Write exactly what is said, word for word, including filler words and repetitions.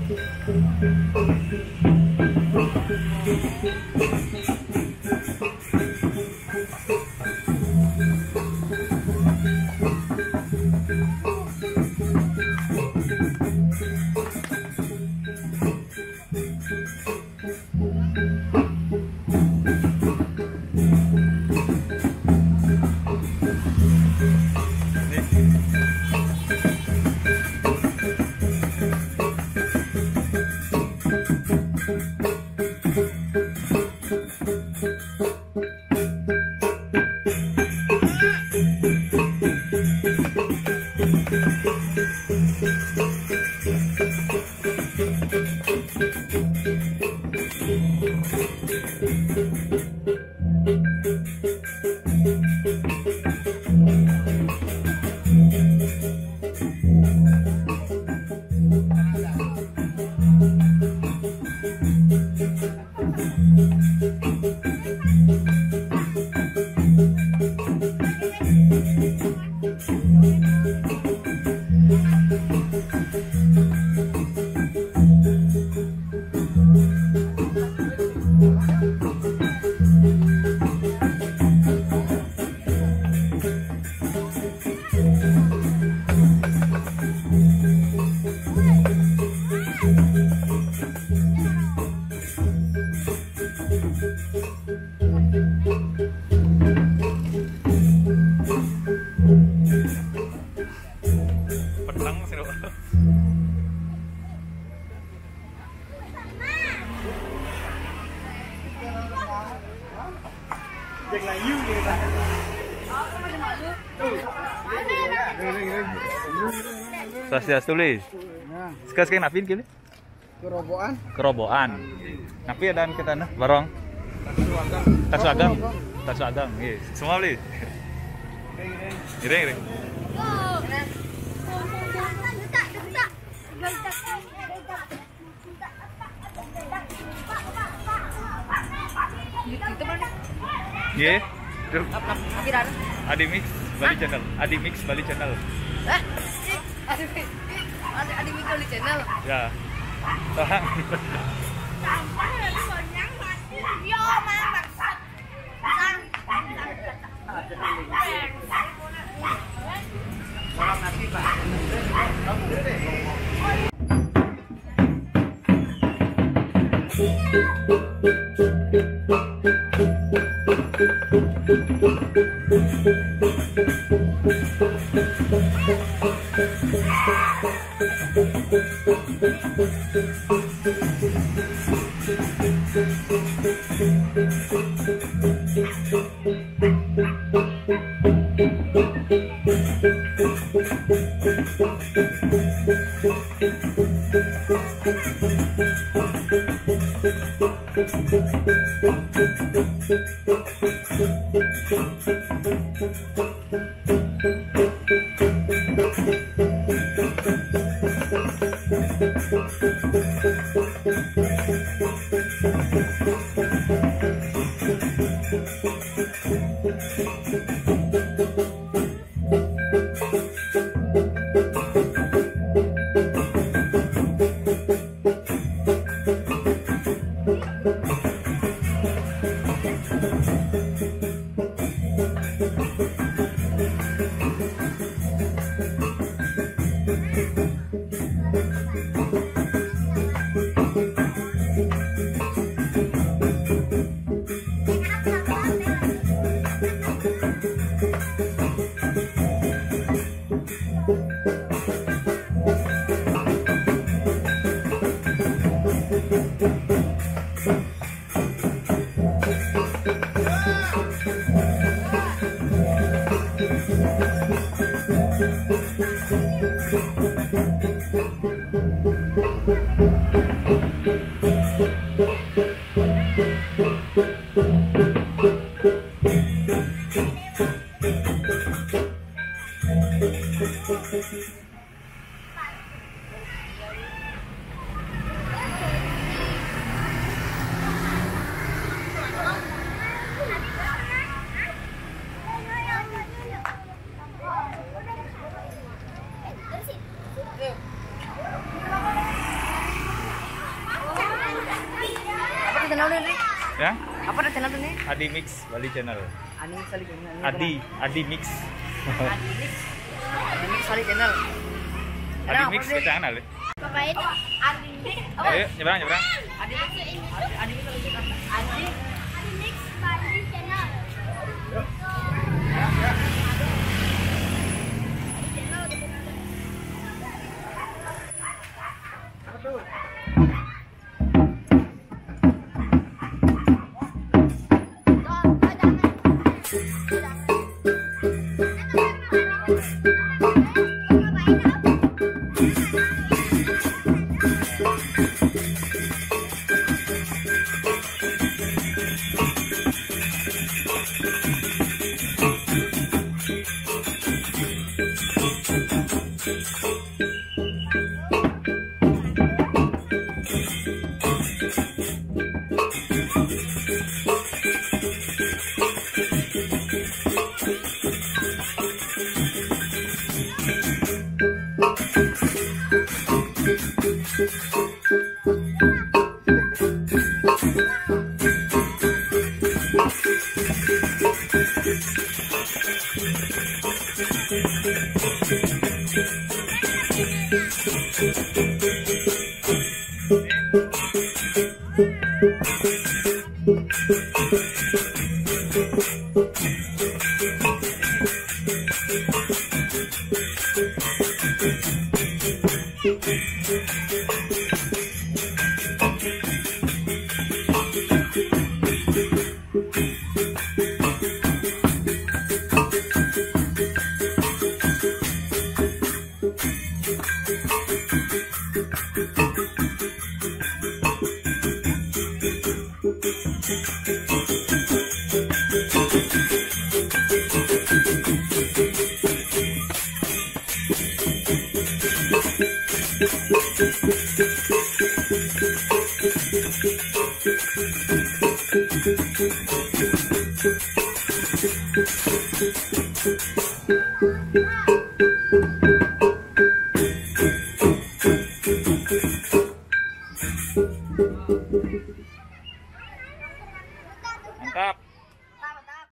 Petang sih. Swastiastu, Li. Sekarang, sekarang napin kini? Kerobokan. Kerobokan. Napi adaan kita nah, barong? Tasu Ageng. Tasu Ageng. Iya. Semua, Li. Iring, iring. Gitu, Bang. Iya. Tuh. Ap-, ap-, apiran. Adi Mix Bali Channel. Adi Mix Bali Channel. Hah? Adi Mix, Adi, Adi Mix Bali Channel. Ya. Tahan. Yo, Mang, bangsat. Sang. Apa channel tuh nih? Adi Mix Bali Channel. Adi Mix Bali Channel. Adi, Adi Mix. Adi Mix. Adi Mix Bali Channel. Adi Mix, kita kenal ya? Apa itu? Adi Mix. Ayo, nyebrang, nyebrang. Adi Mix. Adi Mix. Adi Mix Bali Channel.